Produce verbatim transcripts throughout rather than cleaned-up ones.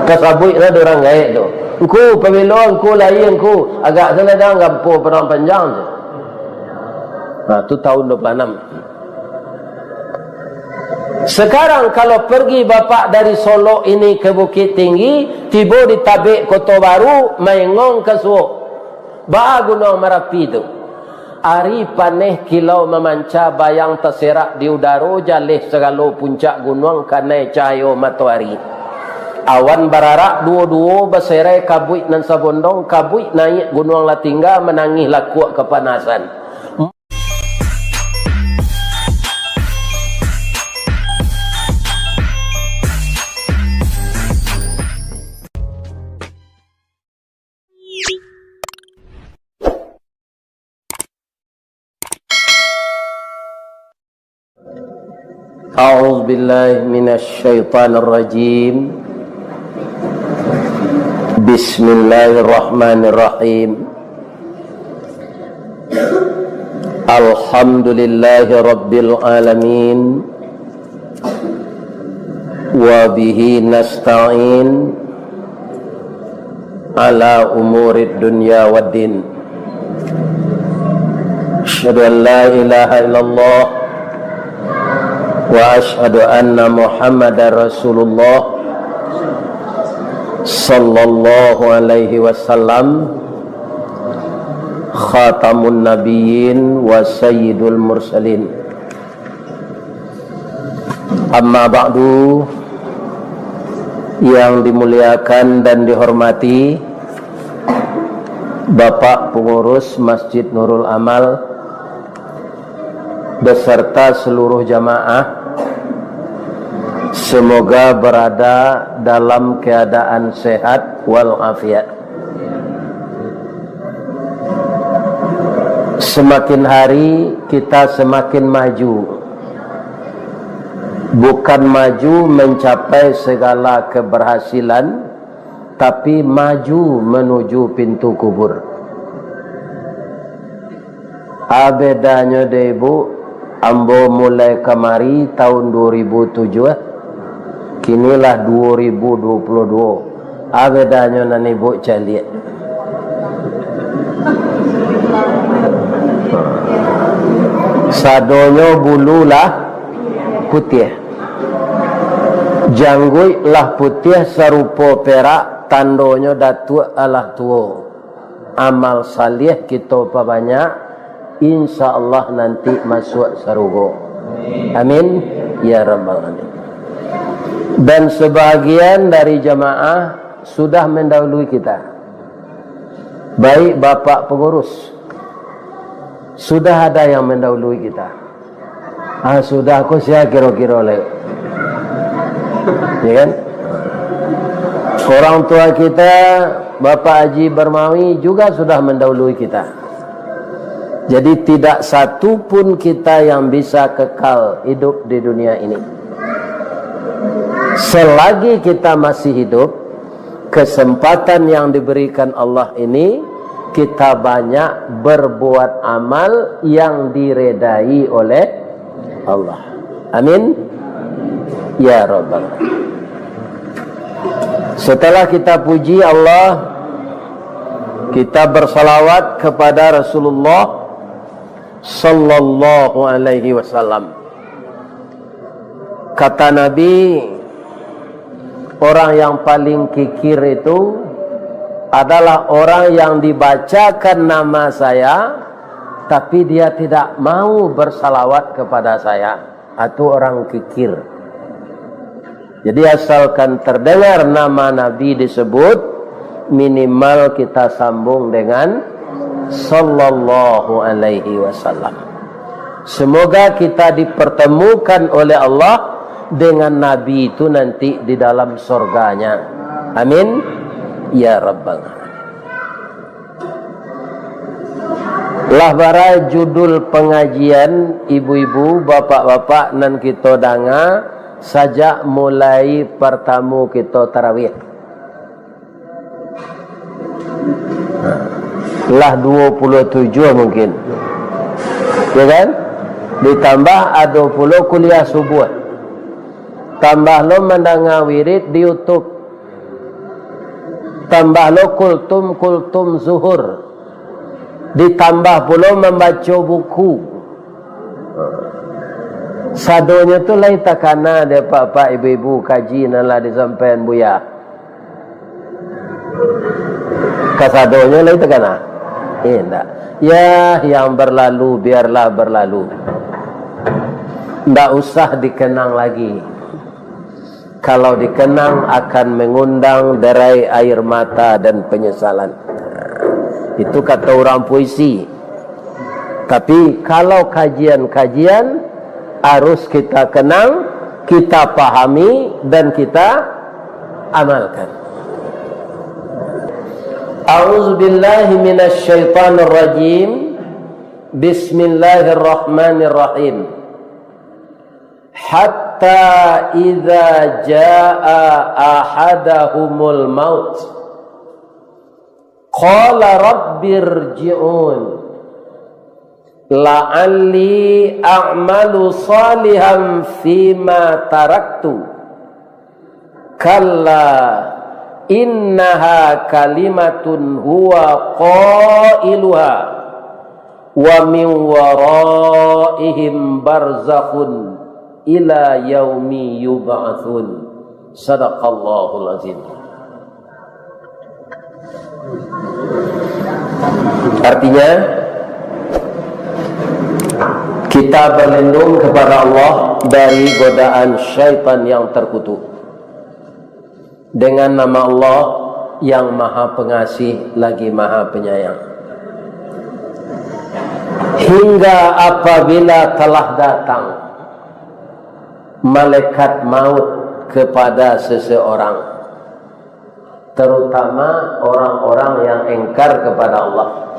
Tasabuik lah dek urang gaek tu. Ngku, pabilo ngku, lai ngku. Agak saladang gampo padang panjang tu. Nah, tu tahun dua puluh enam. Sekarang kalau pergi Bapak dari Solok ini ke Bukittinggi, tibo di Tabek Koto Baru, maengong ka suok. Baa Gunuang Marapi tu? Ari paneh kilau mamanca, bayang taserak di udaro, jaleh sagalo puncak gunuang kanai cahayo matoari. Awan bararak duo-duo, baserai kabuik nan sabondong, kabuik naiak gunuang lah tingga, manangih lakuak kapanasan. أعوذ بالله من الشيطان الرجيم. بسم الله الرحمن الرحيم. الحمد لله رب العالمين. وبه نستعين على أمور الدنيا والدين. أشهد أن لا إله إلا الله وأشهد أن محمدا رسول الله صلى الله عليه وسلم خاتم النبيين وسيد المرسلين. Amma ba'du, yang dimuliakan dan dihormati Bapak Pengurus Masjid Nurul Amal beserta seluruh jamaah, semoga berada dalam keadaan sehat walafiat. Semakin hari kita semakin maju. Bukan maju mencapai segala keberhasilan, tapi maju menuju pintu kubur. A bedanyo dek ibu, ambo mulai kamari tahun dua ribu tujuh, eh. Kini lah dua ribu dua puluh dua. A bedanyo nan ibu caliak. Sadonyo bulu lah putiah. Jangguik lah putiah sarupo perak, tandonyo datuak alah tuo. Amal saleh kito pabanyak, insya Allah nanti masuak sarugo. Amin, ya rabbal alamin. Dan sebahagian dari jamaah sudah mendahului kita. Baik Bapak Pengurus, sudah ada yang mendahului kita. Ah, sudah ko sia kiro-kiro lai. Ya kan? Orang tua kita, Bapak Haji Barmawi juga sudah mendahului kita. Jadi, tidak satu pun kita yang bisa kekal hidup di dunia ini. Selagi kita masih hidup, kesempatan yang diberikan Allah ini, kita banyak berbuat amal yang diredai oleh Allah. Amin. Ya Rabbal. Setelah kita puji Allah, kita bersalawat kepada Rasulullah sallallahu alaihi wasallam. Kata Nabi, orang yang paling kikir itu adalah orang yang dibacakan nama saya, tapi dia tidak mau bersalawat kepada saya. Itu orang kikir. Jadi, asalkan terdengar nama Nabi disebut, minimal kita sambung dengan sallallahu alaihi wasallam. Semoga kita dipertemukan oleh Allah dengan Nabi itu nanti di dalam sorganya. Amin. Ya Rabbal Alamin. Lah bara judul pangajian, ibu-ibu, bapak-bapak, nan kito danga sajak mulai partamu kito tarawih? Lah dua puluh tujuh mungkin. Ya kan? Ditambah ado pulo kuliah subuh. Tambah lo mandanga wirid di YouTube. Tambah lo kultum, kultum zuhur. Ditambah pulo mambaco buku. Sadonyo tu lai takana dek apak-apak, ibu-ibu, kaji nan lah disampaian Buya. Kasadonyo lai takana? Indak. Ya, yang berlalu biarlah berlalu. Ndak usah dikenang lagi. Kalau dikenang akan mengundang derai air mata dan penyesalan. Itu kata orang puisi. Tapi kalau kajian-kajian harus kita kenang, kita pahami dan kita amalkan. A'udzubillahi minasyaitonirrajim. Bismillahirrahmanirrahim. Hatta idza jaa ahadahumul maut, qala rabbirji'un, la'alli a'malu salihan fima taraktu. Kalla, innaha kalimatun huwa qailuha, wa min waraihim barzakhun ila yaumi yub'atsun. Sadaqallahul azim. Artinya, kita berlindung kepada Allah dari godaan syaitan yang terkutuk. Dengan nama Allah yang Maha Pengasih lagi Maha Penyayang. Hingga apabila telah datang malaikat maut kepada seseorang, terutama orang-orang yang engkar kepada Allah.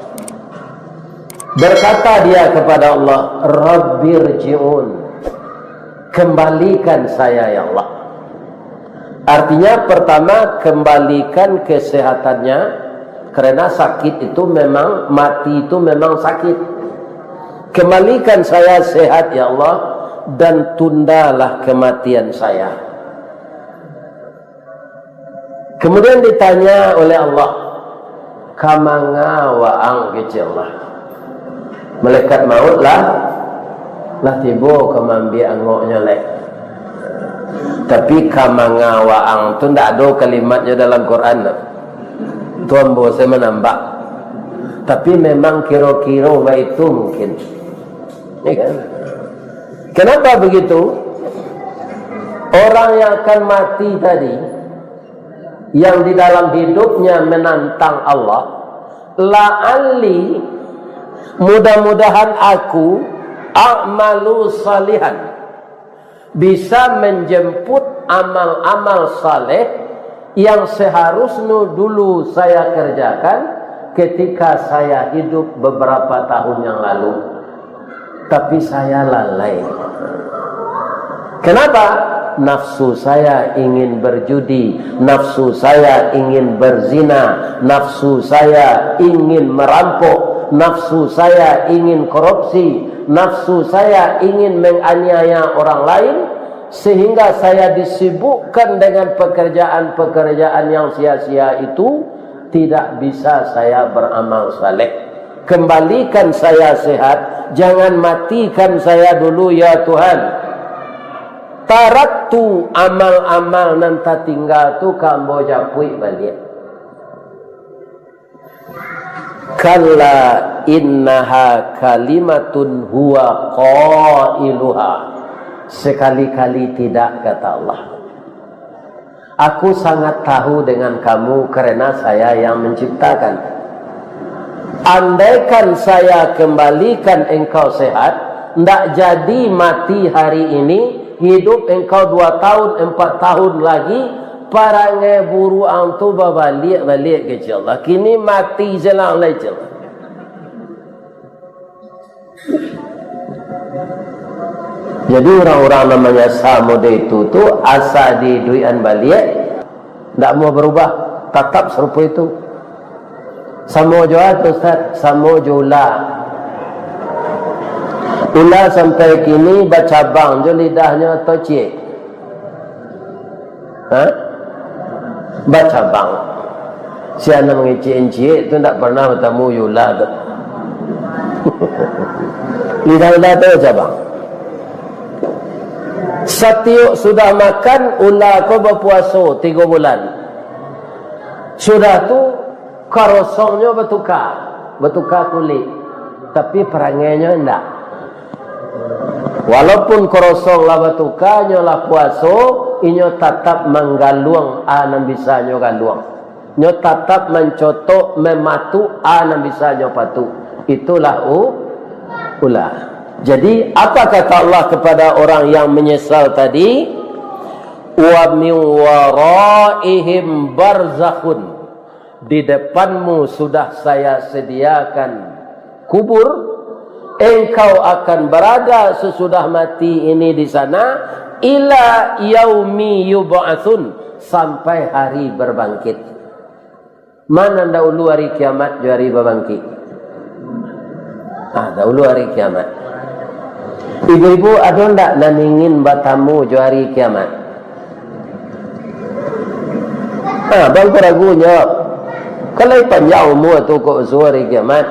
Berkata dia kepada Allah, "Rabbirji'un, kembalikan saya, ya Allah." Artinya, pertama, kembalikan kesehatannya, karena sakit itu memang, mati itu memang sakit. "Kembalikan saya sehat, ya Allah, dan tundalah kematian saya." Kemudian ditanya oleh Allah, "Ka manga waang, kecek Allah?" Malaikat maut lah, lah tibo ka maambiak angoknyo lai. Tapi "ka manga waang" tu ndak ado kalimatnyo dalam Quran tu. Tu ambo sajo manambah. Tapi memang kiro-kiro baitu mungkin. Ya kan? Kenapa begitu? Orang yang akan mati tadi, yang di dalam hidupnya menantang Allah, "La'alli, mudah-mudahan aku, a'malu salihan, bisa menjemput amal-amal saleh yang seharusnya dulu saya kerjakan ketika saya hidup beberapa tahun yang lalu. Tapi saya lalai." Kenapa? "Nafsu saya ingin berjudi, nafsu saya ingin berzina, nafsu saya ingin merampok, nafsu saya ingin korupsi, nafsu saya ingin menganiaya orang lain, sehingga saya disibukkan dengan pekerjaan-pekerjaan yang sia-sia itu, tidak bisa saya beramal saleh. Kembalikan saya sehat, jangan matikan saya dulu, ya Tuhan. Taraktu, amal-amal nan tatingga tu ka ambo japuik baliak." "Kalla, innaha kalimatun huwa qailuha." Sekali-kali tidak, kata Allah. "Aku sangat tahu dengan kamu karena saya yang menciptakan. Andaikan saya kembalikan engkau sehat, ndak jadi mati hari ini, hidup engkau dua tahun, empat tahun lagi, parangai buruak ang tu babaliak-baliak," kecek Allah. "Kini mati se lah lai," kecek Allah. Jadi, urang-urang nan manyasa model itu tu, asa diiduikan baliak, ndak mau berubah, tatap sarupo itu. Samo jo a tu, Ustaz, samo jo ula. Ula sampai kini bacabang jo lidahnyo atau ciek? Ha? Bacabang. Si anak mangecek-ngecek tu ndak pernah batamu jo ula tu. Lidah ula tu, cabang. Satiok sudah makan, ula ko bapuaso tigo bulan. Sudah tu, karosongnyo batuka, batuka kulik, tapi parangainyo indak. Walaupun karosong lah batuka, nyo lah puaso, inyo tatap manggaluang a nan bisa nyo galuang. Nyo tatap mancotok, mamatuk a nan bisa nyo patuk. Itulah u-, ula. Jadi, apa kata Allah kepada orang yang menyesal tadi? "Wa min waraihim barzakhun." Di depanmu sudah Saya sediakan kubur, engkau akan berada sesudah mati ini di sana, ila yaumi yub'atsun, sampai hari berbangkit. Mana dahulu hari kiamat jo hari babangkik? Ah, dahulu hari kiamat. Ibu-ibu, ado ndak nan ingin batamu jo hari kiamat? Ha, bang ko ragu nyo. Kan lai panjang umua tu kok basuo hari kiamat.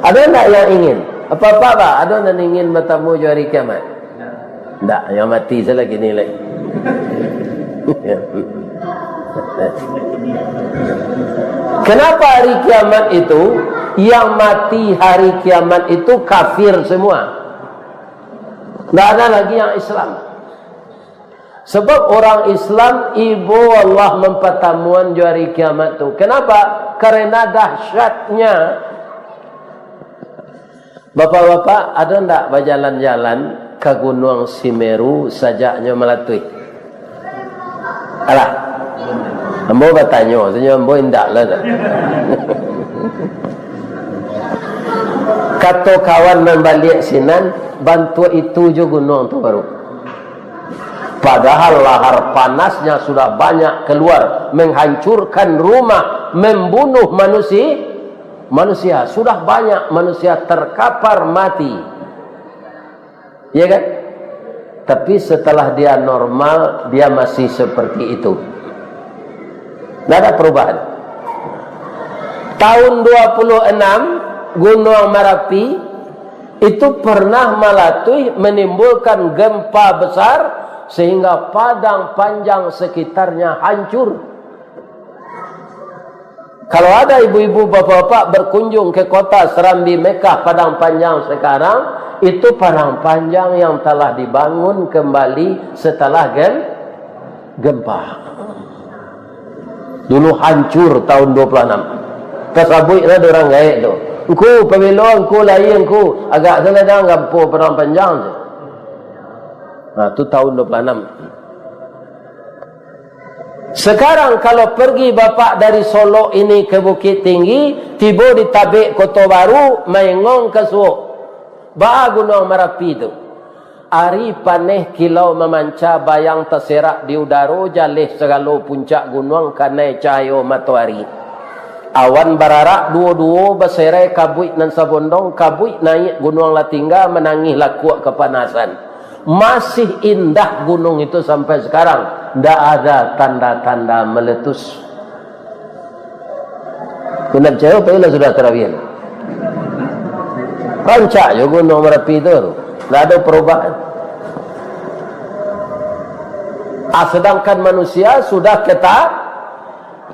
Ado ndak yang ingin? Apak-apak, ba, ado nan ingin batamu jo hari kiamat? Ndak, yang mati salah kini lai. Kenapa hari kiamat itu, yang mati hari kiamat itu kafir semua? Nggak ada lagi yang Islam. Sebab orang Islam ibo Allah mampatamuan jo hari kiamat tu. Kenapa? Karena dahsyatnya. Bapak-bapak, ada ndak bajalan-jalan ka Gunuang Simeru sajaknyo malatuih? Alah, ambo batanyo, sajo ambo indak lah dah. Kato kawan nan baliak sinan, bantuak itu jo gunuang tu baru. Padahal lahar panasnya sudah banyak keluar, menghancurkan rumah, membunuh manusia, manusia, sudah banyak manusia terkapar mati. Ya kan? Tapi setelah dia normal, dia masih seperti itu. Nggak ada perubahan. Tahun dua puluh enam, Gunuang Marapi itu pernah malatuih menimbulkan gempa besar sehingga Padang Panjang sekitarnya hancur. Kalau ada ibu-ibu, bapak-bapak berkunjung ke kota Serambi Mekah, Padang Panjang sekarang, itu Padang Panjang yang telah dibangun kembali setelah gem-, gempa. Dulu hancur tahun dua puluh enam. Tasabuiklah dek urang gaek tu. Ngku, pabilo ngku lai ngku, agak saladang gampo Padang Panjang tu. Nah, tu tahun dua puluh enam. Sekarang kalau pergi bapak dari Solok ini ke Bukittinggi, tibo di Tabek Koto Baru, maengong ka suok. Baa Gunuang Marapi tu. Ari paneh kilau mamanca, bayang taserak di udaro, jaleh sagalo puncak gunuang kanai cahayo matoari. Awan bararak duo-duo, baserai kabuik nan sabondong, kabuik naiak gunuang lah tingga, manangih lakuak kapanasan. Masih indah gunung itu sampai sekarang, ndak ada tanda-tanda meletus. Kau ndak picayo, pailah sudah tarawih. Rancak jo Gunuang Marapi tu, ndak ada perubahan. Ah, sedangkan manusia sudah keta-,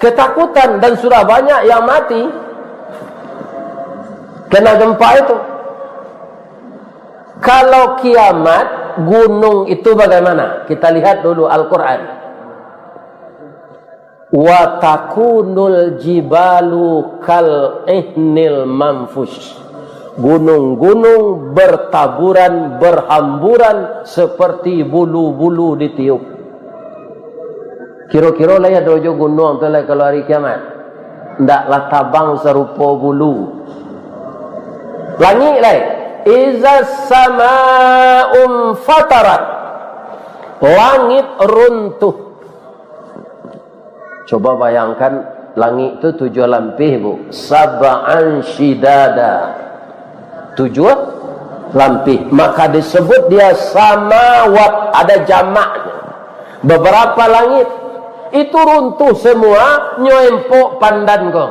ketakutan dan sudah banyak yang mati kena gempa itu. Kalau kiamat, gunung itu bagaimana? Kita lihat dulu Al-Quran. "Wa takunul jibalu kal ihnil manfush." Gunung-gunung bertaburan, berhamburan seperti bulu-bulu ditiup. Kiro-kiro lai ado jo gunuang tu lai kalau ari kiamat? Ndak lah tabang sarupo bulu. Langik lai. "Izas sama'un fatarat." Langit runtuh. Coba bayangkan, langik tu tujuah lampih, Bu. Sab'an syidada. Tujuah lampih. Maka disebut dia samawat, ada jamaknya. Beberapa langit. Itu runtuh semua, nyo empok pandan ko.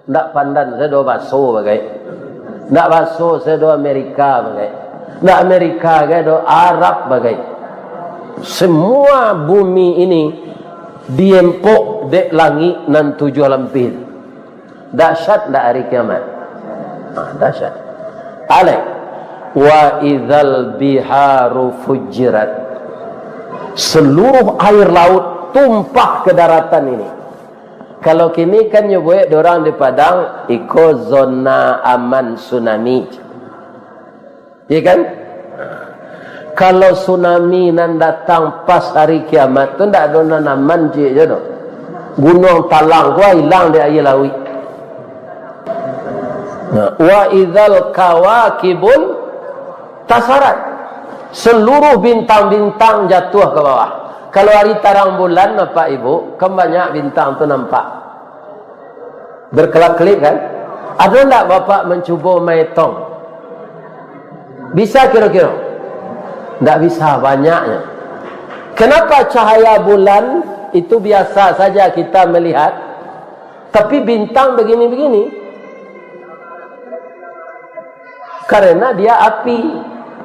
Ndak pandan, sado baso bagai. Ndak baso, sado Amerika bagai. Ndak Amerika gai, do Arab bagai. Semua bumi ini diempok dek langik nan tujuah lampih. Dahsyat ndak hari kiamat? Ah, dahsyat. Alai, "Wa idzal biharu fujirat." Seluruh air laut tumpah ke daratan ini. Kalau kini kan nyo buek dorang di Padang, iko zona aman tsunami. Iya kan? Kalau tsunami nan datang pas hari kiamat tu, ndak ado nan aman ciek je tu. Gunuang Talang ko ilang di aia lauik. Nah, "Wa idzal kawakibun tasarat." Seluruh bintang-bintang jatuah ke bawah. Kalau hari tarang bulan, Bapak Ibu, kan banyak bintang tu nampak. Berkelap-kelip, kan? Ado ndak Bapak mancubo maetong? Bisa kiro-kiro? Ndak bisa, banyaknyo. Kenapa cahaya bulan itu biasa saja kita melihat, tapi bintang begini-begini? Karena dia api.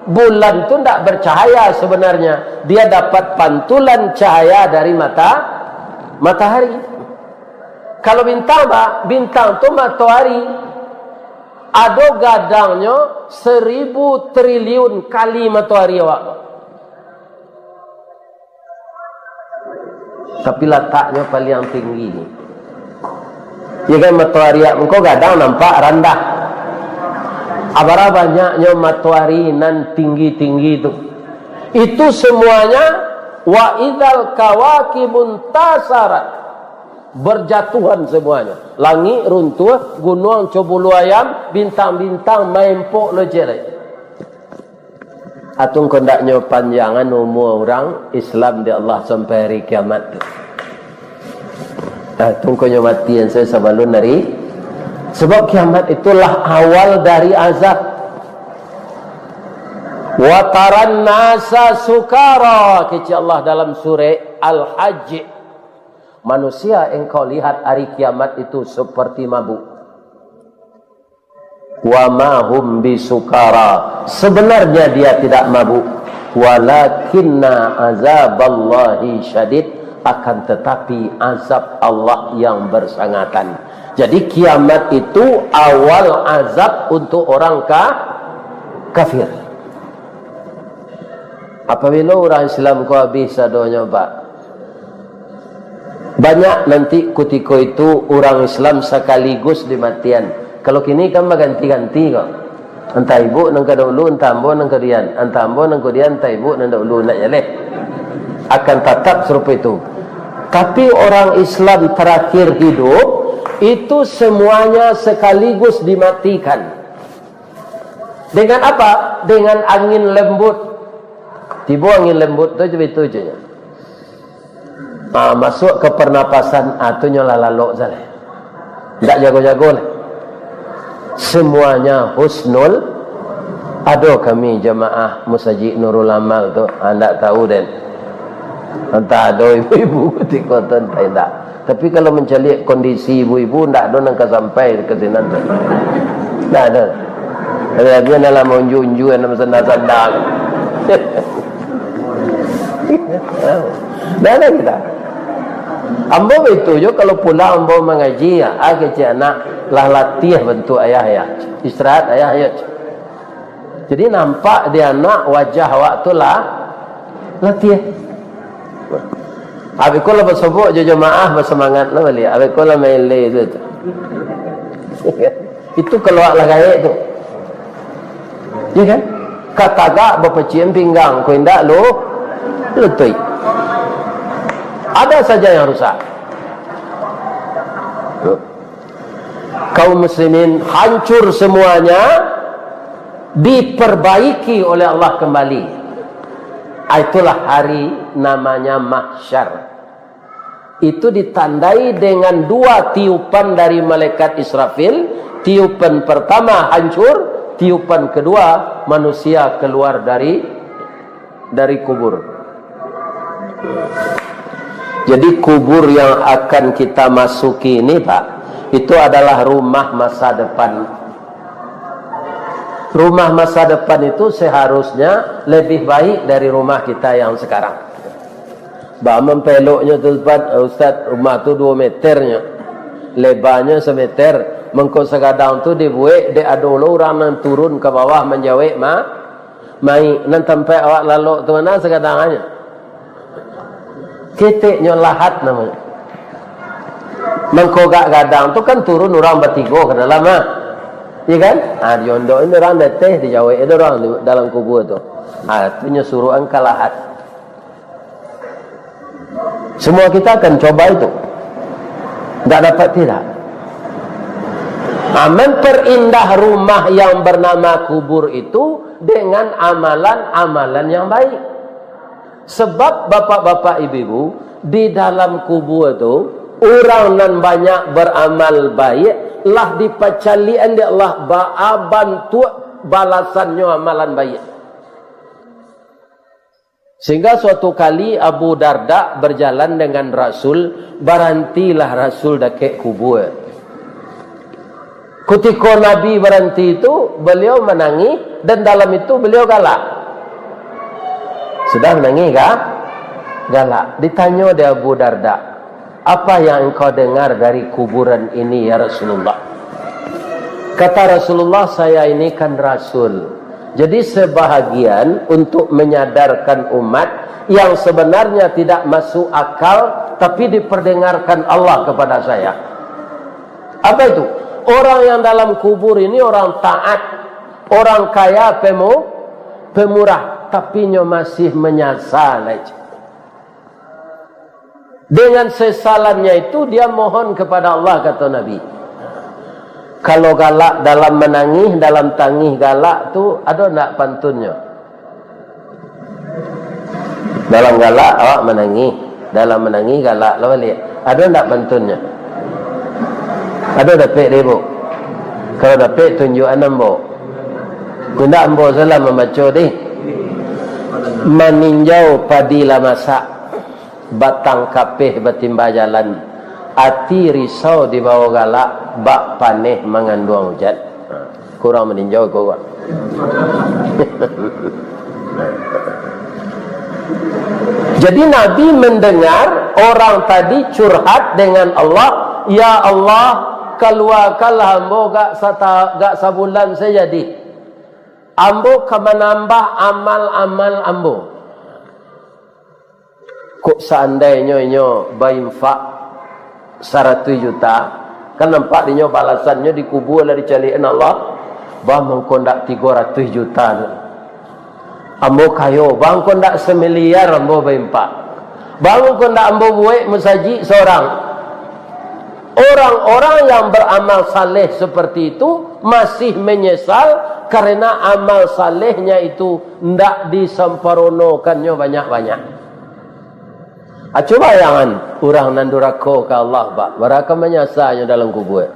Bulan tu ndak bercahaya sebenarnya. Dia dapat pantulan cahaya dari mata-, matahari. Kalau bintang, Pak, bintang tu matoari. Ado gadangnyo seribu triliun kali matoari awak tu. Tapi lataknyo paliang tinggi. Ya kan, matoari mangko gadang nampak randah. Abara banyaknyo matoari nan tinggi-tinggi tu. Itu semuanya, "Wa idzal kawakibun tasarat." Berjatuhan semuanya. Langik runtuh, gunuang co bulu ayam, bintang-bintang maempok lo ciek lai. Atau kondaknyo panjangan umua urang Islam di Allah sampai hari kiamat tu. Atau konyo mati sajo sabalun hari. Sebab kiamat itulah awal dari azab. "Wa taran nasa sukara," kecek Allah dalam surah Al-Hajj. "Manusia engkau lihat hari kiamat itu seperti mabuk." "Wa ma hum bisukara." Sebenarnya dia tidak mabuk. "Walakinna azaballahi syadid." Akan tetapi azab Allah yang bersangatan. Jadi kiamat itu awal azab untuk orang ka-, kafir. Apabila urang Islam ko abih sadonyo, Pak, banyak nanti kutiko itu urang Islam sakaligus dimatian. Kalau kini kan baganti-ganti ko. Antah ibu nan ka dahulu, antah ambo nan kudian, antah ambo nan kudian, antah ibu nan dahulu, ndak jaleh. Akan tatap sarupo itu. Tapi orang Islam terakhir hidup, itu semuanya sekaligus dimatikan. Dengan apa? Dengan angin lembut. Tibo angin lembut tu, itu je. Ah, masuk ke pernapasan, ah, tu nyo lah lalok sajo. Ndak jago-jago lah. Semuanya husnul. Ado kami jamaah Masajik Nurul Amal tu, ah, ndak tahu den. Antah ado ibu-ibu kutiko tu, antah indak. Tapi kalau mancaliak kondisi ibu-ibu, ndak ado nan ka sampai ka sinan tu. Ndak ado. Tapi agiah nan lah maunju-unju, nan basanda-sanda. Ndak ado kita. Ambo baitu jo, kalau pulang ambo mangaji, ah, kecek anak, lah latiah bantuak ayah, ya. Istirahat ayah, ya. Jadi, nampak di anak wajah awak tu lah latiah. Abih ko lah basobok jo jamaah, basamangat lah baliak. Abih ko lah main le tu, tu. Itu kalau awak lah gaek tu. Ya kan? Ka tagak bapacik pinggang, ko indak lu, lutuik. Ada saja yang rusak. Kaum muslimin hancur semuanya, diperbaiki oleh Allah kembali. Ah, itulah hari namanya mahsyar. Itu ditandai dengan dua tiupan dari malaikat Israfil. Tiupan pertama hancur, tiupan kedua manusia keluar dari, dari kubur. Jadi, kubur yang akan kita masuki ini, Pak, itu adalah rumah masa depan. Rumah masa depan itu seharusnya lebih baik dari rumah kita yang sekarang. Bah, mampeloknyo tu, Ustaz, Ustaz, rumah tu duo meternyo, lebarnyo sameter, mangko sagadang tu dibuek dek ado lo urang nan turun ka bawah manjawek ma-, mayik, nan tampek awak lalok tu mano sagadang anyo? Keteknyo lahat namonyo. Mangko gak gadang tu kan turun urang batigo ka dalam, ah. Iya kan? Ah, diondok ini urang di ateh, dijawek itu urang di dalam kubur tu. Ah, tu nyo suruhan ka lahat. Semua kita akan coba itu. Nggak dapat tidak. Nah, memperindah rumah yang bernama kubur itu dengan amalan-amalan yang baik. Sebab, bapak-bapak, ibu-ibu, di dalam kubur tu, urang nan banyak beramal baik lah dipacalian dek Allah baa bantuak balasannyo amalan baik. Sehingga suatu kali Abu Darda berjalan dengan Rasul, barantilah Rasul dakek kubur. Kutiko Nabi baranti tu, baliau manangih, dan dalam itu baliau galak. Sudah manangih, ga-, galak. Ditanyo dek Abu Darda, "Apa yang engkau dengar dari kuburan ini, ya Rasulullah?" Kata Rasulullah, "Saya ini kan rasul. Jadi sebahagian untuk menyadarkan umat yang sebenarnya tidak masuk akal, tapi diperdengarkan Allah kepada saya." Apa itu? Orang yang dalam kubur ini orang taat, orang kaya, pemu-, pemurah, tapi nyo masih menyasal, cek. Dengan sesalannya itu, dia mohon kepada Allah, kata Nabi. Kalau galak dalam menangis, dalam tangis galak tu, ada ndak pantunnyo? Dalam galak, awak manangih. Dalam manangih, galak lah baliak. Ado ndak pantunnyo? Ado dapek dek ibu? Kalau dapek, tunjuakan ambo. Indak ambo salah mambaco deh. Maninjau padi lah masak, batang kapeh batimba jalan, ati risau dibawa galak, bak paneh manganduang ujan. Ha, kurang maninjau ko, Pak. Jadi, Nabi mendengar orang tadi curhat dengan Allah, "Ya Allah, kaluakanlah ambo gak sata-, gak sabulan saja dih. Ambo ka manambah amal-amal ambo." Kok seandainyo inyo bainfak saratuih juta, kan nampak dinyo balasannyo di kubua lah dicaliakan Allah, bah mangko ndak tigo ratuih juta tu. Ambo kayo, bah mangko ndak samiliar ambo bainfak. Bah mangko ndak ambo buek masajik sorang. Orang-orang yang beramal saleh seperti itu masih menyesal karena amal salehnya itu ndak disamparonokannyo banyak-banyak. Ah, cuba bayangan, urang nan durako ka Allah, Pak, bara ka manyasanyo dalam kubua.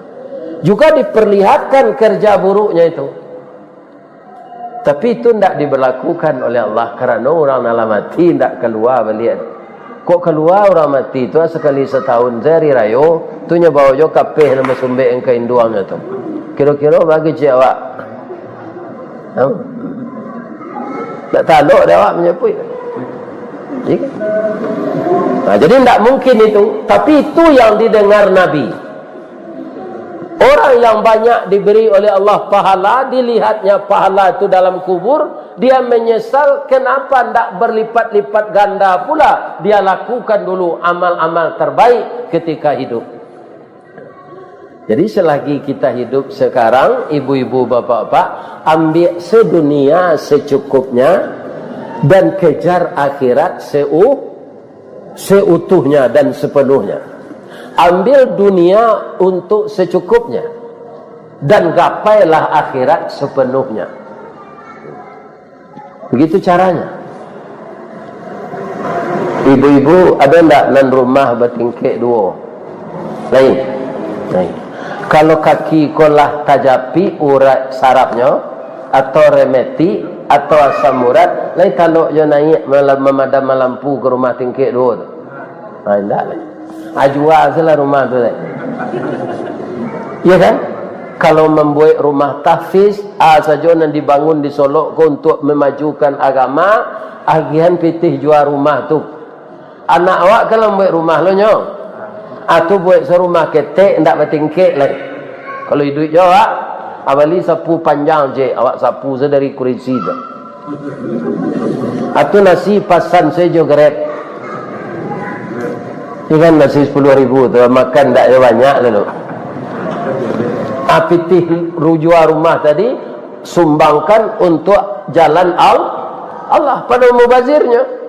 Juga diperlihatkan kerja buruknya itu. Tapi itu ndak diberlakukan oleh Allah, karano urang nan lah mati ndak kalua baliak. Kok kalua urang mati tu sakali satahun, sahari rayo, tu nyo bawa jo kapeh nan basumbek ka induangnyo tu. Kiro-kiro bagi cik awak. Tahu? Ndak talok dek awak manyapuik. Iya kan? Nah, jadi ndak mungkin itu. Tapi itu yang didengar Nabi. Orang yang banyak diberi oleh Allah pahala, dilihatnya pahala itu dalam kubur, dia menyesal, kenapa ndak berlipat-lipat ganda pula dia lakukan dulu amal-amal terbaik ketika hidup. Jadi, selagi kita hidup sekarang, ibu-ibu, bapak-bapak, ambil sedunia secukupnya dan kejar akhirat seu-, seutuhnya dan sepenuhnya. Ambil dunia untuk secukupnya dan gapailah akhirat sepenuhnya. Begitu caranya. Ibu-ibu, ada ndak nan rumah batingkek duo? Lain. Lain. Kalau kaki ko lah tajapik urat sarafnyo, atau rematik, atau asam urat, lai talok jo naiak malam, mamadam lampu ka rumah tingkek duo tu. Ha, indak lai. Ha, jua sajolah rumah tu lai. Iya kan? Kalau mambuek rumah tahfiz, a sajo nan dibangun di Solok ko untuak mamajukan agama, agiahan pitih jua rumah tu. Anak awak kan lah mambuek rumah lo nyo. A tu buek sarumah ketek, indak batingkek lai. Kalau iduik jo awak, a bali sapu panjang je, awak sapu sadari kurisi tu. A tu nasi pasan sajo Grab. Ini kan nasi sepuluh ribu tu, makan ndak yo banyak lalu. A pitih rujua rumah tadi, sumbangkan untuak jalan Al-, Allah, pado mubazirnyo.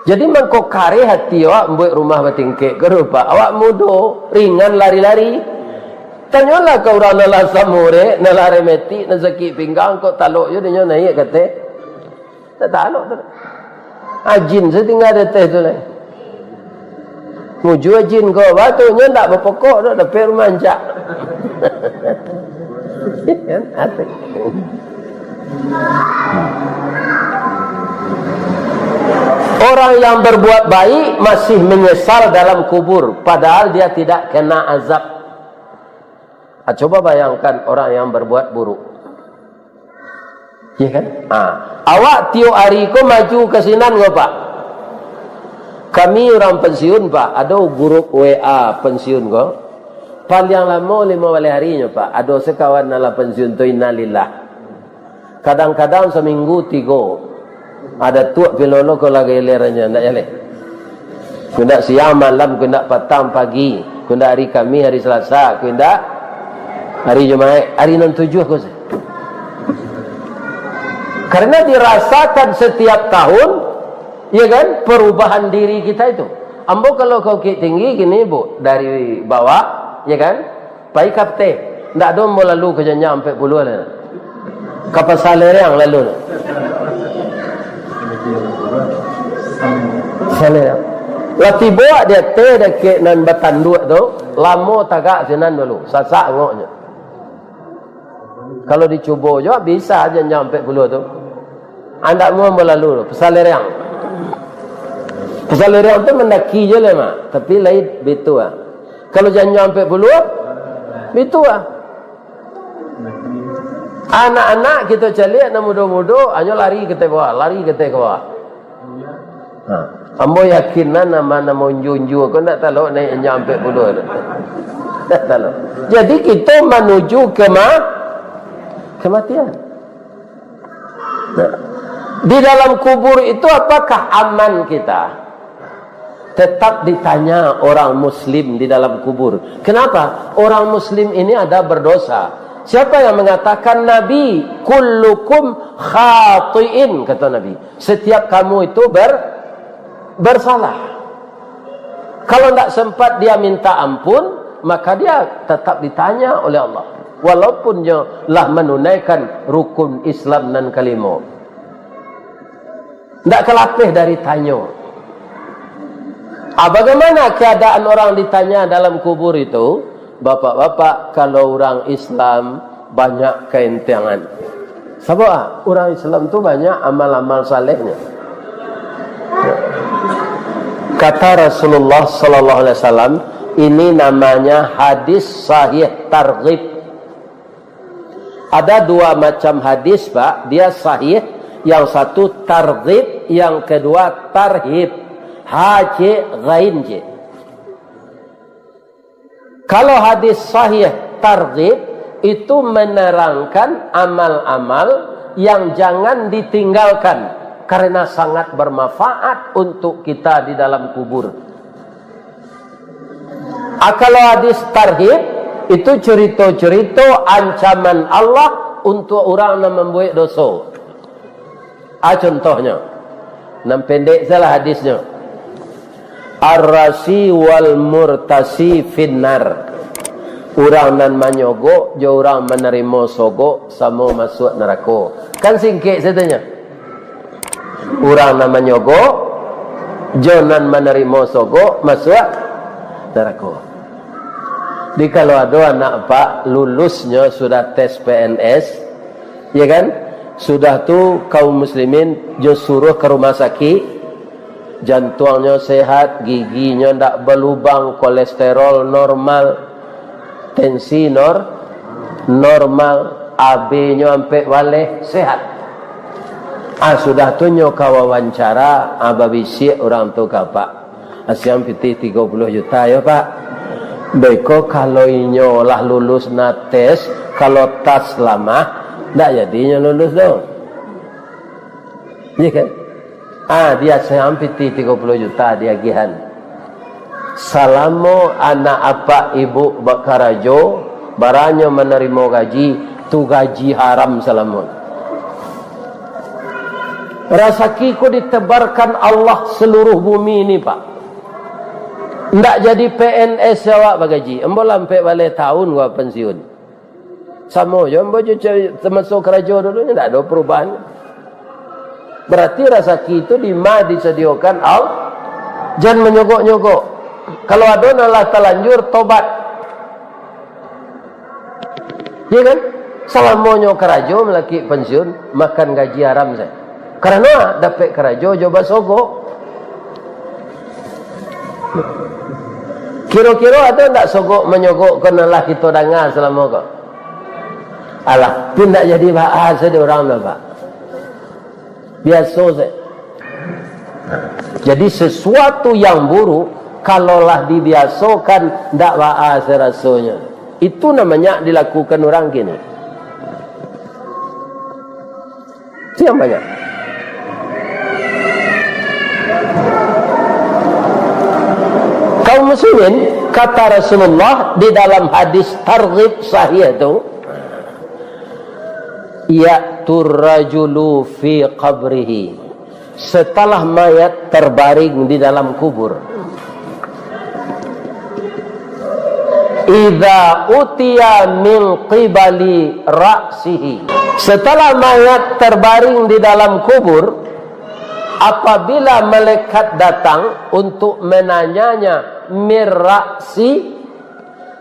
Jadi mangko kareh ati awak mambuek rumah batingkek ko rupa. Awak mudo, ringan lari-lari. Tanyolah ka urang nan lah asam urek, nan lah rematik, nan sakik pinggang, kok talok jo dinyo naiak ka ateh. Tak talok tu. Ajin satingga di ateh tu lai. Mujua jin ko, batu nyo ndak bapokok tu, dapek rumah ancak. Kan? Asik. Orang yang berbuat baik masih menyesal dalam kubur, padahal dia tidak kena azab. Ah, coba bayangkan orang yang berbuat buruk. Iya kan? Ah, awak tiok ari ko maju ka sinan ko, Pak? Kami urang pensiun, Pak. Ado grup W A pensiun ko. Paliang lamo limo baleh ari nyo, Pak. Ado sakawan nan lah pensiun tu, innalillah. Kadang-kadang saminggu tigo. Ada tuak pilolo ko lah giliranyo, ndak jaleh. Ko ndak siang malam, ko ndak patang pagi, ko ndak hari Kamis, hari Selasa, ko ndak hari Jumaik, hari nan tujuah ko se. Karena dirasakan setiap tahun, ya kan, perubahan diri kita itu. Ambo kalau ka Bukittinggi kini, Bu, dari bawah, ya kan, pai ka ateh, ndak ado ambo lalu ka janjang ampek puluah lah. Ka Pasar Lereang lalu. Pasar Lereang. Lah tibo di ateh dakek nan batanduak tu, lamo tagak sinan dulu, sasak angoknyo. Kalau dicubo juo bisa janjang ampek puluah tu. Andak mau ambo lalu tu, Pasar Lereang. Pasar Lereang tu mandaki je lah, Mak. Tapi lain bitu ah. Kalau janjang ampek puluah, bitu ah. Anak-anak kito caliak nan mudo-mudo, hanyo lari ka ateh bawah, lari ka ateh bawah. Ha. Ambo yakin lah, nan ma-, nan maunjua-unjua ko ndak talok naiak janjang ampek puluah tu. Ndak talok. Jadi kito manuju kema-, kematian. Nah, di dalam kubur itu apakah aman kita? Tetap ditanya orang muslim di dalam kubur. Kenapa? Orang muslim ini ada berdosa. Siapa yang mengatakan Nabi, "Kullukum khatiin," kata Nabi. Setiap kamu itu ber-, bersalah. Kalau ndak sempat dia minta ampun, maka dia tetap ditanya oleh Allah. Walaupun nyo lah manunaikan rukun Islam nan kalimo. Ndak ka lapeh dari tanyo. Ah, bagaimana keadaan orang ditanya dalam kubur itu? Bapak-bapak, kalau urang Islam banyak kaenteangan. Sabab ah, urang Islam tu banyak amal-amal salehnyo. Kata Rasulullah sallallahu alaihi wasallam, ini namanya hadis sahih targhib. Ada dua macam hadis, Pak. Dia sahih. Yang satu targhib, yang kedua tarhib. Ha cek, ghain cek. Kalau hadis sahih targhib, itu menerangkan amal-amal yang jangan ditinggalkan karena sangat bermanfaat untuk kita di dalam kubur. Ah, kalau hadis tarhib, itu cerita-cerita ancaman Allah untuk orang yang membuat dosa. Ah, contohnya, nan pendek salah hadisnya. Ar-rasi wal murtasi finnar. Urang nan manyogok jo urang manarimo sogok samo masuak narako. Kan singkek satanyo. Urang nan manyogok, jo nan manarimo sogok, masuak narako. Jadi, kalau ado anak apak lulusnyo sudah tes P N S, ya kan? Sudah tu kaum muslimin jo suruah ka rumah sakik, Jantuangnyo sehat, giginyo ndak balubang, kolesterol normal, tensi nor-, normal, A B-nyo ampek baleh, sehat. Ah, sudah tu nyo ka wawancara, ah, babisiak urang tu ka apak. Asiang pitih tigo puluah juta yo, Pak. Beko kalau inyo lah lulus nates, kalau tas lamah, ndak jadi inyo lulus tu. Iya kan? Ah, dia sampai ti tigo puluah juta diagihan. Salamo anak apak ibuk bakarajo, baranyo manarimo gaji, tu gaji haram salamo. Rasaki ko ditebarkan Allah seluruh bumi ni, Pak. Ndak jadi P N S awak bagaji. Ambo lah ampek baleh tahun gua pensiun. Samo jo ambo jo cari tamaso karajo dulu, ndak ado perubahan. Berarti rasaki itu dima disadiokan Allah. Jan manyogok-nyogok. Kalau ado nan lah talanjur, tobat. Iya kan? Salamonyo karajo malakik pensiun, makan gaji haram sajo. Karano dapek karajo jo basogok. Kiro-kiro ado ndak sogok manyogok ko nan lah kito danga salamo ko? Alah, tu ndak jadi bahas dek urang tu, Pak. Biaso sajo. Jadi, sesuatu yang buruk, kalau lah dibiasokan, ndak bahas rasonyo. Itu namanya dilakukan urang kini. Itu yang banyak. Kaum muslimin, kata Rasulullah di dalam hadis targhib sahih tu, "Ya'tur rajulu fi qabrihi." Setelah mayat terbaring di dalam kubur. "Idza utiya min qibali ra'sihi." Setelah mayat terbaring di dalam kubur, apabila malaikat datang untuk menanyanya, "Mir ra'si,"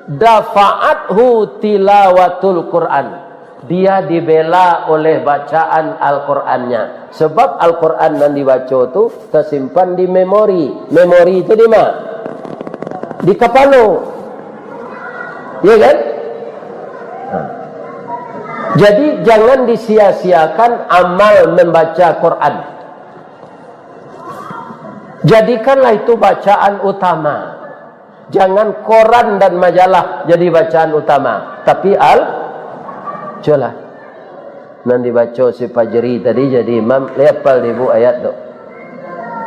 "Dafa'athu tilawatul Quran." Dia dibela oleh bacaan Al-Qurannya. Sebab Al-Quran nan dibaco tu tasimpan di memori. Memori tu di ma? Di kapalo. Ya kan? Nah. Jadi, jangan disia-siakan amal membaca Quran. Jadikanlah itu bacaan utama. Jangan koran dan majalah jadi bacaan utama, tapi al-, cubolah. Nan dibaco si Fajri tadi jadi imam, lai apal dek ibuk ayat tu?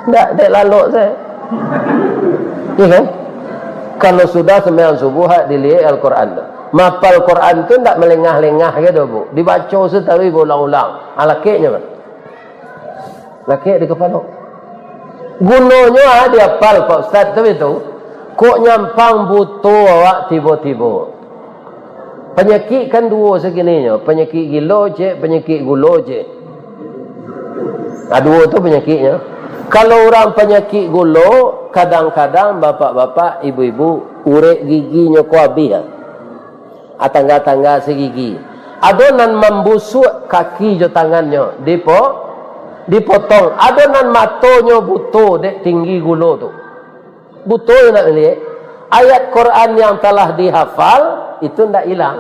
Ndak, dek lalok sajo. Iya kan? Kalau sudah sembahyang subuh, hak diliek Al-Quran tu. Mapal Quran tu ndak malengah-lengah gitu, Bu. Dibaco sataruih baulang-ulang. Alakeknyo, Pak. Lakek di kapalo. Gunonyo, ah, diapal, Pak Ustaz, tapi tu, kok nyampang buto awak tibo-tibo. Panyakik kan duo sakininyo, panyakik gilo cek, panyakik gulo cek. Ah, duo tu panyakiknyo. Kalau urang panyakik gulo, kadang-kadang bapak-bapak, ibu-ibu, urek giginyo ko abih, ah. Ah, tangga-tangga sagigi. Ado nan mambusuak kaki jo tangannyo, dipo-, dipotong. Ado nan matonyo buto dek tinggi gulo tu. Buto inyo ndak liek. Ayat Quran yang telah dihafal, itu ndak ilang.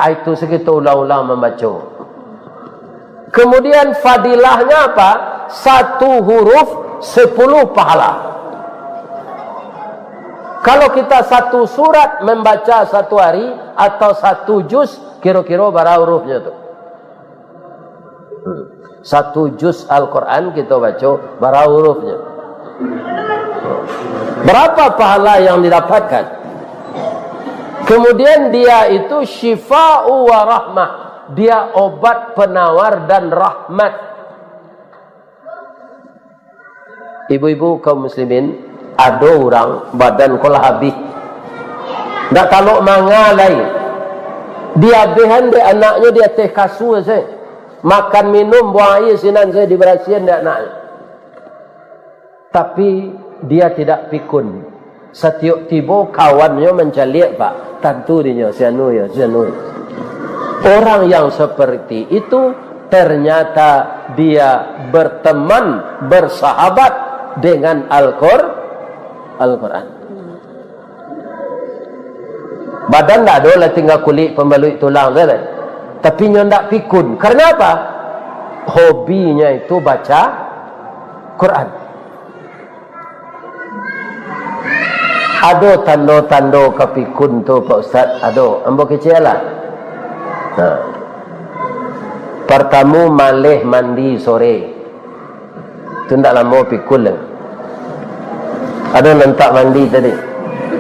Ah, itu sakito ulang-ulang mambaco. Kemudian fadilahnya apa? Satu huruf, sepuluh pahala. Kalau kita satu surat membaca satu hari atau satu juz, kiro-kiro bara hurufnyo tu? Hmm. Satu juz Al-Quran kita baca, bara hurufnyo? Berapa pahala yang didapatkan? Kemudian dia itu syifa'u wa rahmah. Dia obat, penawar, dan rahmat. Ibu-ibu kaum muslimin, ado urang badan ko lah abih. Ndak talok manga lai. Diabihan dek anaknyo di ateh kasua se. Makan minum, buang aia sinan se dibarasiahan dek anaknyo. Tapi, dia tidak pikun. Satiok tibo kawannyo mancaliak, Pak, tantu dinyo, si anu yo, si anu yo. Orang yang seperti itu ternyata Dia berteman, bersahabat dengan Al-Qur-, Al-Quran. Badan ndak ado lah, tingga kulik pambaluik tulang tu lah. Tapi nyo ndak pikun. Karena apa? Hobinya itu baca Quran. Ado tando-tando ka pikun tu, Pak Ustaz? Ado. Ambo kecek lah. Ha. Partamo, maleh mandi sore. Tu ndak lamo pikun lah. Ado nan tak mandi tadi.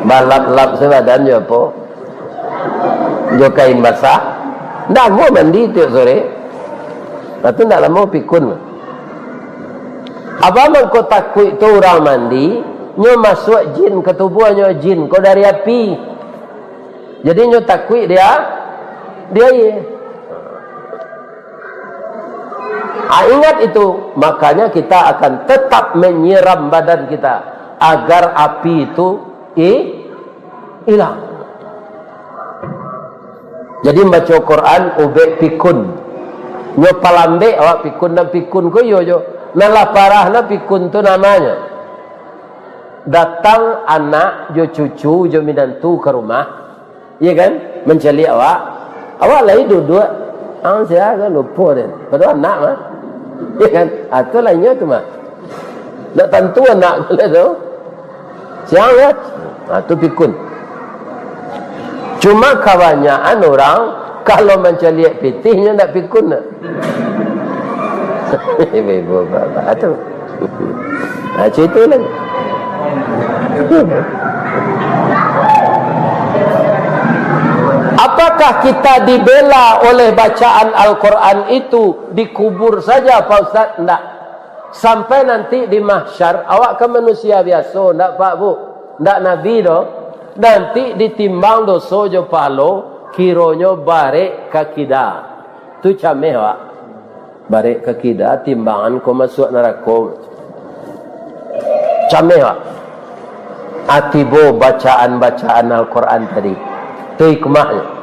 Balap-lap sabadan jo apo? Jo kain basah. Ndak lamo mandi tiok sore. Nah, tu ndak lamo pikun. Apo mangko takuik tu urang mandi, nyo masuak jin ka tubuahnyo, jin ko dari api. Jadi nyo takuik dia, dia aia. Ah, ingat itu, makanya kita akan tetap menyiram badan kita agar api itu i-, ilang. Jadi, baco Quran ubek pikun. Nyo palambek awak pikun, nan pikun ko iyo jo. Nan lah parah nan pikun tu namanyo. Datang anak jo cucu jo minantu ka rumah. Iya kan? Mancaliak awak. Awak lai duduak. Ang sia kan lupo den. Padahal anak mah. Iya kan? Ah, tu lah inyo tu mah. Ndak tantu anak tu. Siang kan? Ah, tu pikun. Cuma kabanyakan urang, kalau mancaliak pitih, nyo ndak pikun nak. Ibu-ibu, bapak-bapak tu. Ha, cerita lah. Apakah kita dibela oleh bacaan Al-Quran itu, dikubur saja, Pak Ustaz? Ndak. Sampai nanti di mahsyar, awak kan manusia biaso, ndak, Pak, Bu? Ndak nabi doh. Nanti ditimbang doso jo pahalo, kironyo barek ka kida. Tu cameh, Pak. Barek ka kida, timbangan ko masuak narako. Cameh, Pak. Ah, tibo bacaan-bacaan Al-Quran tadi. Tu hikmahnyo.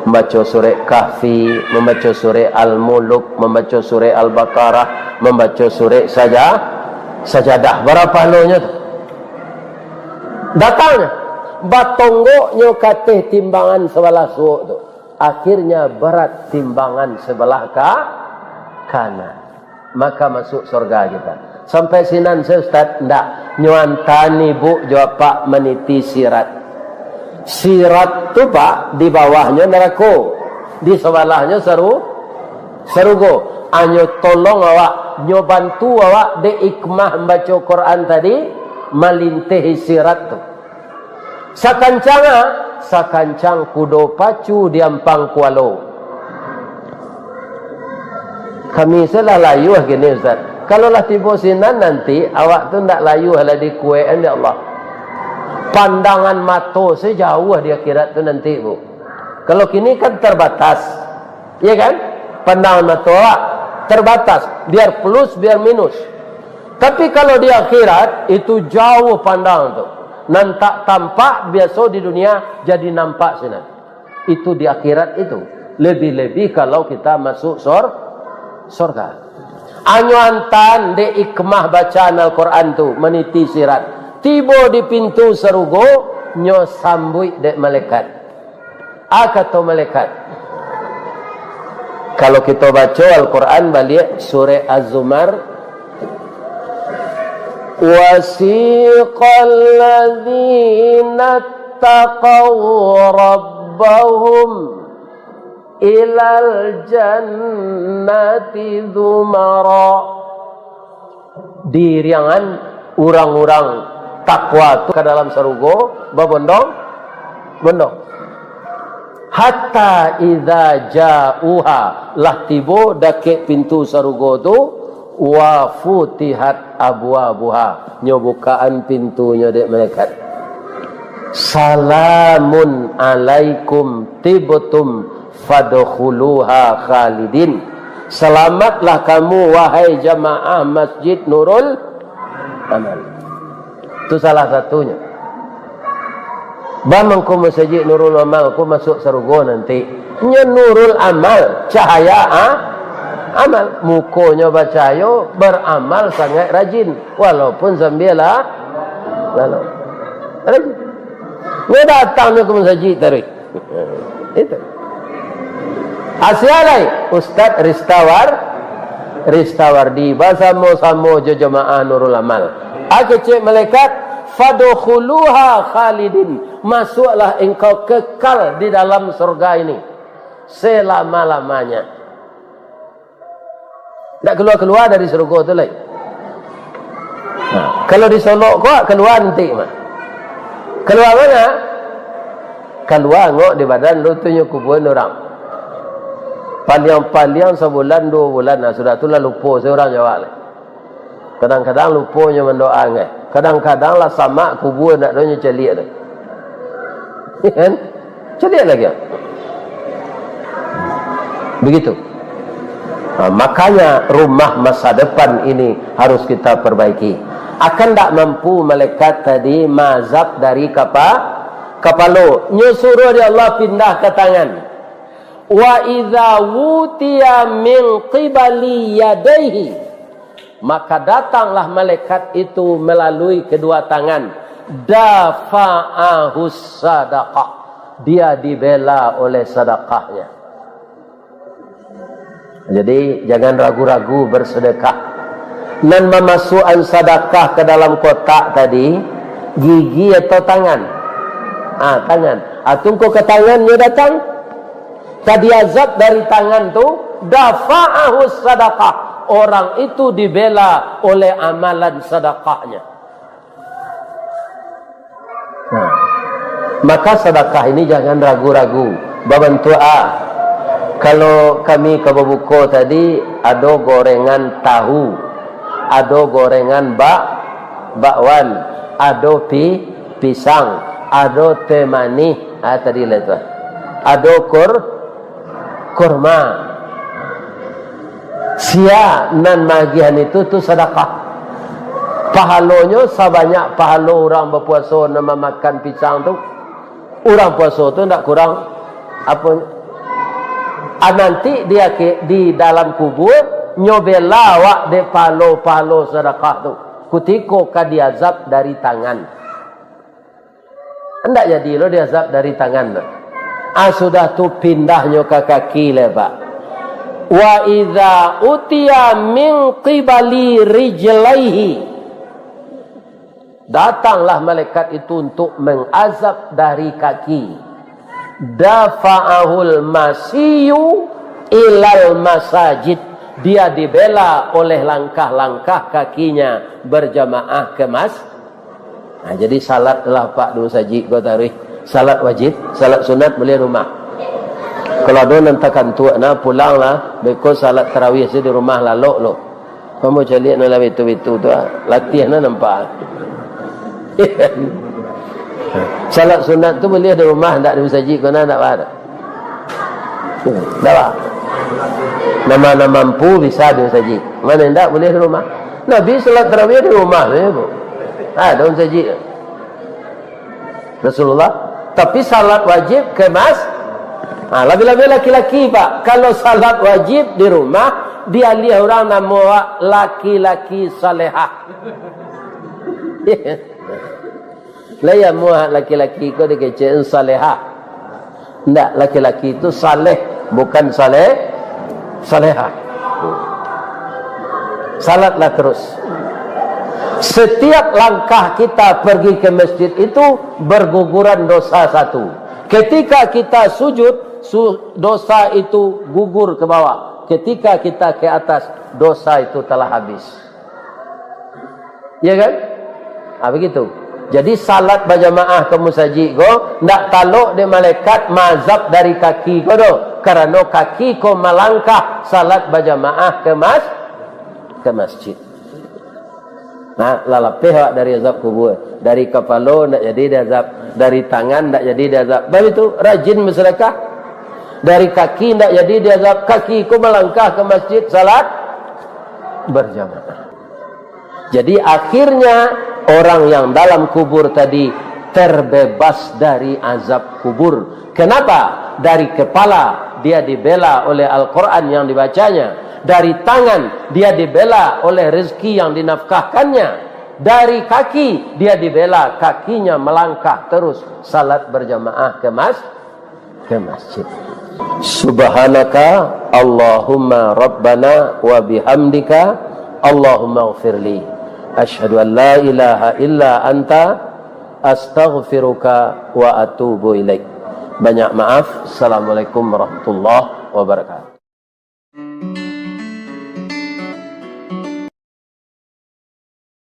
Mambaco surek Kahfi, mambaco surek Al-Muluk, mambaco surek Al-Baqarah, mambaco surek saja, Sajadah. Bara pahalonyo tu? Datangnyo, batonggoknyo ka ateh timbangan sabalah suok tu. Akhirnya barat timbangan sabalah ka-, kanan. Maka masuk sorga kita. Sampai sinan se, Ustaz? Ndak. Nyo antaan ibu jo apak maniti sirat. Sirat tu, Pak, di bawahnyo narako, di sabalahnyo saru-, sarugo. Anyo tolong awak, nyo bantu awak dek hikmah mambaco Quran tadi, malintihi sirat tu. Sakancang a, sakancang kudo pacu di ampang kualo. Kami se lah layuah kini, Ustaz. Kalau lah tibo sinan nanti, awak tu ndak layuah lai dikuek-an dek Allah. Pandangan mato se jauah di akhirat tu nanti, Bu. Kalau kini kan terbatas. Iya kan? Pandangan mato awak terbatas, biar plus, biar minus. Tapi kalau di akhirat, itu jauh pandang tu. Nan tak tampak biaso di dunia, jadi nampak sinan. Itu di akhirat itu. Lebih-lebih kalau kita masuk sor-, sorga. Anyo antaan dek hikmah bacaan Al-Quran tu, maniti sirat. Tibo di pintu sarugo, nyo sambuik dek malaikat. A kato malaikat. Kalau kito baco Al-Quran baliak, surek Az-Zumar, "Wasiqal ladzina taqaw rabbahum ilal jannati zumara." Diiriangan urang-urang takwa tu ka dalam sarugo, babondong-bondong. Hatta idza ja'uha, lah tibo dakek pintu sarugo tu, wa futihat abwabuha, nyo bukaan pintunyo dek malaikat. Salamun alaikum tibtum fadkhuluha khalidin. Selamatlah kamu, wahai jamaah Masjid Nurul Amal. Tu salah satunyo. Bah mangko Masjid Nurul Amal ko masuk sarugo nanti. Nyo Nurul Amal, cahaya a-, Amal. Mukonyo bacayo, baramal sangaik rajin, walaupun sambia la-, lalok. Rajin. Nyo datang nyo ka masajik taruih. Itu. Asia lai, Ustaz Ristawar, Ristawardi, basamo-samo jo jamaah Nurul Amal. A kecek malaikat, "Fadkhuluha khalidin." Masuklah engkau kekal di dalam surga ini selama-lamanya. Ndak kalua-kalua dari sarugo tu lai. Nah, kalau di Solok ko kalua antik mah. Kalua ma? Kalua angok di badan lu tu nyo kubuan urang. Paliang-paliang sabulan, duo bulan, nah, sudah tu lah lupo se urang Jawa lai. Kadang-kadang lupo nyo mandoa ngai. Kadang-kadang lah samak kubua ndak ado nyo caliak tu. Kan? Caliak lagi. Begitu. Ha, makanya rumah masa depan ini harus kita perbaiki. Akan ndak mampu malaikat tadi maazab dari kapa-, kapalo. Nyo suruh dek Allah pindah ka tangan. "Wa idza wutiya min qibali yadaihi." Maka datanglah malaikat itu melalui kedua tangan. Dafa'ahus sadaqah. Dia dibela oleh sadakahnya. Jadi, jangan ragu-ragu bersedekah. Nan mamasuakan sadakah ka dalam kotak tadi, gigi atau tangan? Ah, tangan. Ah, tungku ka tangan nyo datang. Ka diazab dari tangan tu, dafa'ahu sadaqah. Orang itu dibela oleh amalan sadakahnya. Nah, maka sadakah ini jangan ragu-ragu. Babantuak, ah, kalau kami ka babuko tadi, ado gorengan tahu, ado gorengan bak-, bakwan, ado pi-, pisang, ado teh manih, ah, tadi lah tu. Ado kur-, kurma. Sia nan maagiahan itu, tu sadakah. Pahalonyo sabanyak pahalo urang bapuaso nan mamakan pisang tu. Urang puaso tu ndak kurang apo. Ah, nanti di akhir, di dalam kubua, nyo bela awak dek pahalo-pahalo sadakah tu. Kutiko ka diazab dari tangan. Ndak jadi lo diazab dari tangan tu. Ah, sudah tu pindahnyo ka kaki lai, Pak. "Wa idza utiya min qibali rijlaihi." Datanglah malaikat itu untuk mengazab dari kaki. "Dafa'ahul masiyu ilal masajid." Dia dibela oleh langkah-langkah kakinya berjamaah ke mas-, Nah, jadi salat lah, Pak, di masajik ko taruih. Salat wajib, salat sunat buliah di rumah. Kalau ado nan takantuak, nah, pulang lah. Beko salat tarawih se di rumah lalok lo. Kamu caliak nan lah bitu-bitu tu, ah. Latiah nah nampak. Salat sunat tu buliah di rumah, ndak di masajik ko, nah, ndak bah. Dah, Pak. Nan ma-, nan mampu bisa di masajik. Nan indak buliah di rumah. Nabi salat tarawih di rumah sajo, Bu. Ah, di masajik. Rasulullah. Tapi salat wajib ke mas-, ah, labiah-labiah laki-laki, Pak. Kalau salat wajib di rumah, dialiah urang namo awak laki-laki salehah. Lai amuah laki-laki ko dikecek salehah. Ndak, laki-laki itu saleh, bukan saleh, salehah. Salatlah terus. Setiap langkah kita pergi ke masjid itu berguguran dosa satu. Ketika kita sujud, su-, dosa itu gugur ke bawah. Ketika kita ke atas, dosa itu telah habis. Ya kan? Ah, begitu. Jadi, salat bajamaah ka musajik ko, ndak talok dek malaikat maazab dari kaki ko doh, karano kaki ko malangkah salat bajamaah ke mas-, ke masjid. Nah, lah lapeh awak dari azab kubur. Dari kapalo ndak jadi diazab, dari tangan ndak jadi diazab. Bagitu, rajin basadakah. Dari kaki ndak jadi diazab, kaki ko malangkah ke masjid salat bajamaah. Jadi, akhirnya orang yang dalam kubur tadi terbebas dari azab kubur. Kenapa? Dari kepala dia dibela oleh Al-Quran yang dibacanya. Dari tangan dia dibela oleh rezeki yang dinafkahkannya. Dari kaki dia dibela, kakinya melangkah terus salat berjamaah ke mas-, ke masjid. Subhanaka Allahumma Rabbana wa bihamdika, Allahumma ghafirli. Asyhadu an la ilaha illa anta, astaghfiruka wa atubu ilaik. Banyak maaf. Assalamualaikum warahmatullahi wabarakatuh.